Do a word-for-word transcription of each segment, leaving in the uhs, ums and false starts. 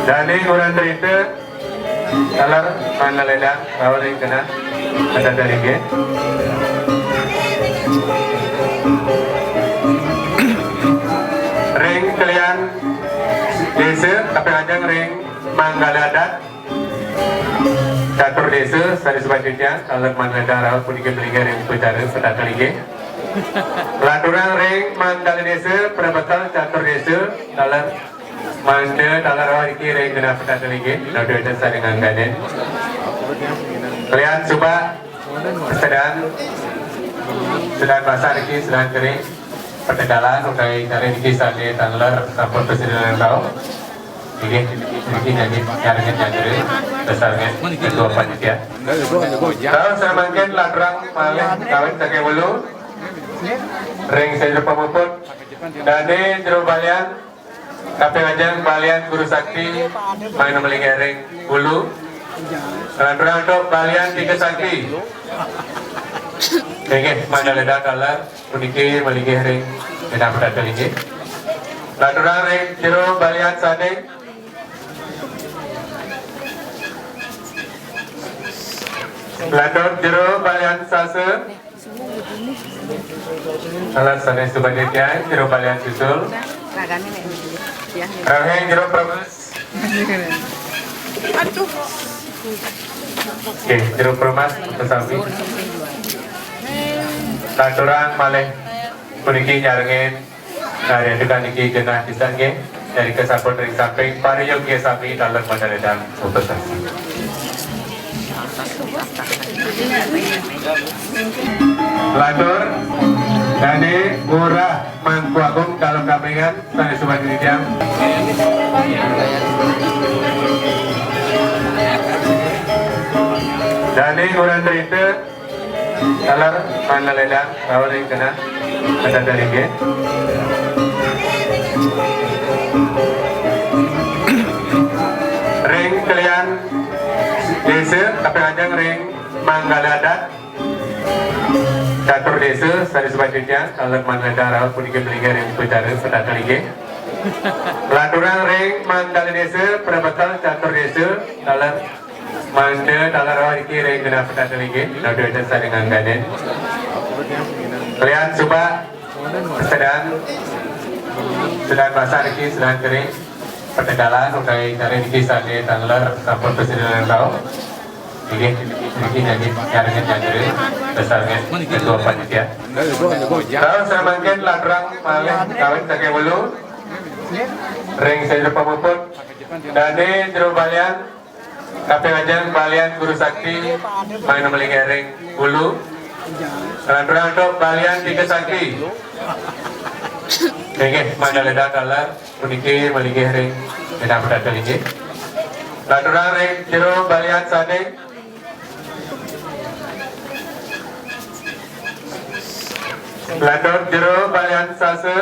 Dané urang dréta, taler mangga lédang, raos ring genah, ada dari nggih. Ring kelian désa, kaping ajeng ring manggala adat, catur désa, sané suba titiang, taler mangga lédang raos puniki malinggih ring upacara petata linggih. Lanturang ring manggala désa, prabekel catur désa, taler mangga taler raos niki ring genah petata linggih, ring wénten sané ngangganin. Kelian suba, sedeng, sedeng basah niki, sedeng kering, petegalan, utawi kari niki sané taler sampun prasida raos. Inggih, niki nyanyi, nyarengan nyanyi, dasarnya ketua panitia. Raos samangkin lanturang malih kawit saking hulu, ring sira pamuput, dané jero balian, kaping ajeng balian Guru Sakti, mangda malinggih ring hulu. Lanturang antuk balian Tiga Sakti. Inggih, mangga lédang taler puniki malinggih ring genah petata linggih. Lanturang ring jero balian Sanding. Lantur jero balian Sasa. Alas sané suba titiang, jero balian Susul. Rahing jero Prabes. Aduh. Oké, jero Prabes, sami. Lanturang malih puniki nyarengin. Nah, ya, dukan niki genah pisan nggih. Dari kesaput ring samping, pariyogya sami taler mangga lédang, suksma. Lantur, dané Ngurah Mangku Agung, Dalem Kampingan, sané suba titiang. Dané Ngurah Drita, taler mangga lédang, raos ring genah, ada dari nggih. Ring kelian désa, kaping ajeng ring manggala adat, catur désa, sané suba titiang, taler mangga lédang raos puniki malinggih ring upacara petata linggih. Lanturang ring manggala désa, prabekel catur désa, taler mangda taler raos niki ring genah petata linggih, ring wénten sané ngangganin. Kelian suba, sedeng, sedeng basah niki, sedeng kering, petegalan, utawi kari niki sané taler sampun prasida raos. Inggih, niki nyanyi, nyarengan nyanyi, dasarnya ketua panitia. Raos samangkin lanturang malih kawit saking hulu, ring sira pamuput, dané jero balian, kaping ajeng balian Guru Sakti, mangda malinggih ring hulu. Lanturang antuk balian Tiga Sakti. Inggih, mangga lédang taler puniki malinggih ring genah petata linggih. Lanturang ring jero balian Sanding. Lantur jero balian Sasa.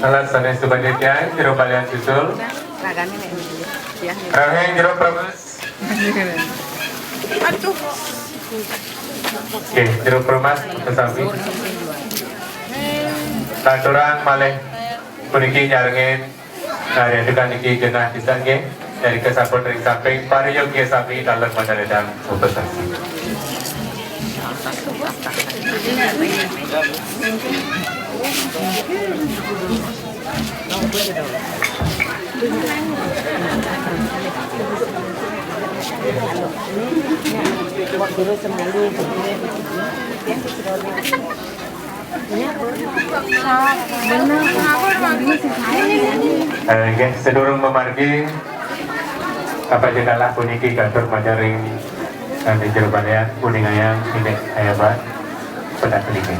Alas sané suba titiang, jero balian Susul. Rahing jero Prabes. Aduh. Oké, jero Prabes, sami. Lanturang malih puniki nyarengin. Nah, ya, dukan niki genah pisan nggih. Dari kesaput ring samping, pariyogya sami taler mangga lédang, suksma. Eh, nggih, sadurung mamargi, kapah jagalah puniki katur madaring kanti jero balian, kuningayang indik ayaban, pedak linggih.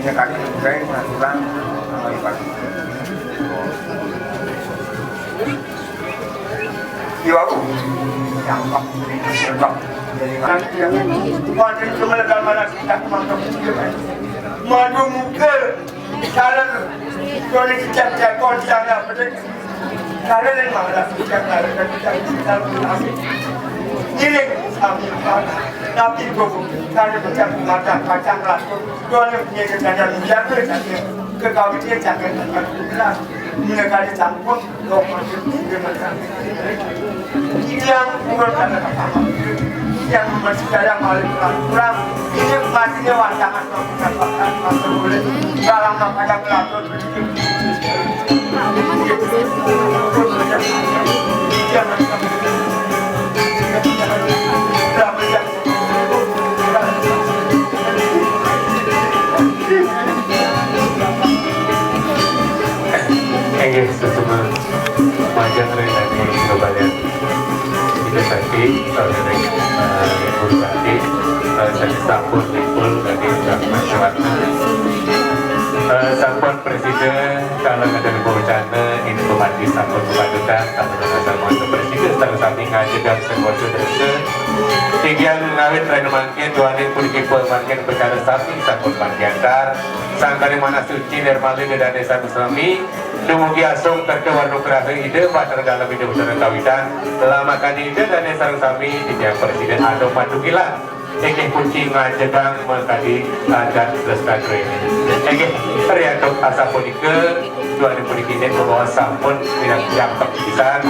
Kali saya kurang, kurang, kurang. Iwau, yang bak, yang bak. Jadi, kan, yang, bukan cuma dalam mana kita, madu muka, jalan, kalau kita jago, kita nggak betul. Kalau memang ada kita, kita, kita, kita, kita, ini, tapi, kalau kita macam-macam lah, kalau punya kita, kita, kita, kita, kita, kita, kita, kita, kita, kita, kita, kita, yang kurang ada apa-apa. Yang masih ada yang paling kurang. Ini matinya wandangan mendapatkan masa boleh. Dalam apa yang berlaku. Inggih, sesama majeng ring dane bebalian. Ida Sakti, saudara, eh, Guru Sakti, eh, sanes sampun ngimpul daging masyarakat. Eh, sampun presida, kalau ada bencana, ini bupati sampun kepadukan, sampun sama presida, sampun sami ngajegang sengaja desa. Tigian ngawit rena mangkin, duaning puniki pemangkin perkara sami sampun mandiantar. Sangkane manah suci nirmala ida dane sareng sami, dumugi asung kerta warna nugraha ida, pater dalem ida, pater kawitan, lamakan ida dane sareng sami, titiang presida anu matukilan. Inggih kunci ngajegang makadi adat lestari ini. Inggih, riantuk asapunika, duaning puniki nek membawa sampun pinang jampek pisan,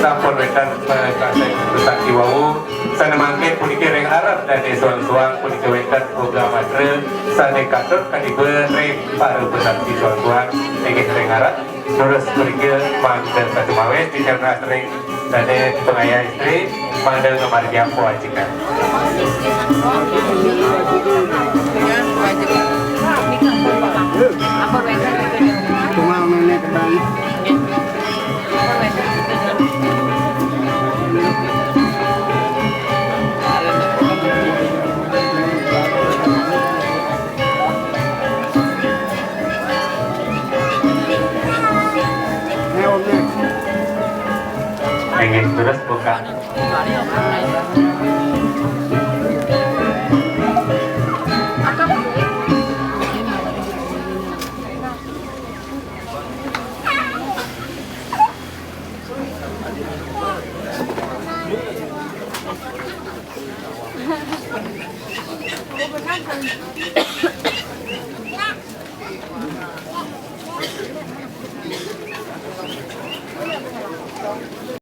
sampun wenten, eh, kasih rusak iwau, Sane mangkin puniki ring arep dane suang-suang punika wenten Yoga Mantra sane katut kadiba ring para peserta suang-suang inggih ring arep. Terus punika mangda katumawis di ring dane pengayah istri mangda ngamargiang pawajikan. Tunggal nenek kedang. Inggih, terus buka.